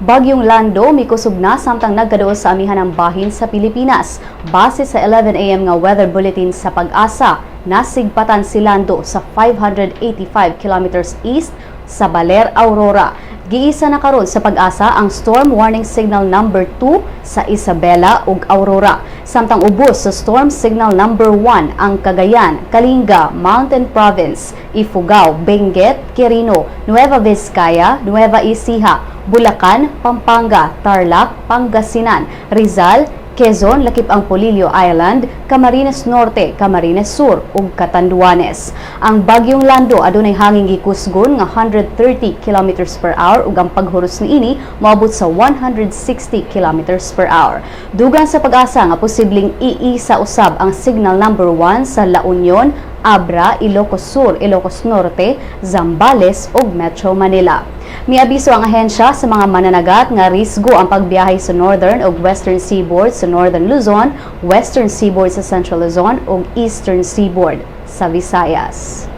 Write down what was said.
Bagyong Lando mikusog na samtang nagkaduol sa amihanang bahin sa Pilipinas. Base sa 11 a.m. nga weather bulletin sa Pag-asa, nasigpatan si Lando sa 585 kilometers east sa Baler, Aurora. Giisa na karon sa Pag-asa ang storm warning signal number 2 sa Isabela ug Aurora. Samtang ubos sa storm signal number 1 ang Cagayan, Kalinga, Mountain Province, Ifugao, Benguet, Quirino, Nueva Vizcaya, Nueva Ecija, Bulacan, Pampanga, Tarlac, Pangasinan, Rizal, Quezon, lakip ang Polillo Island, Camarines Norte, Camarines Sur ug Catanduanes. Ang Bagyong Lando adunay hangin gikusgon nga 130 kilometers per hour ug ang paghuros niini moabot sa 160 kilometers per hour. Dugang sa Pag-asa nga posibleng iisa usab ang signal number 1 sa La Union, Abra, Ilocos Sur, Ilocos Norte, Zambales ug Metro Manila. Miabiso ang ahensya sa mga mananagat nga risgo ang pagbiyahe sa northern ug western seaboard sa Northern Luzon, western seaboard sa Central Luzon ug eastern seaboard sa Visayas.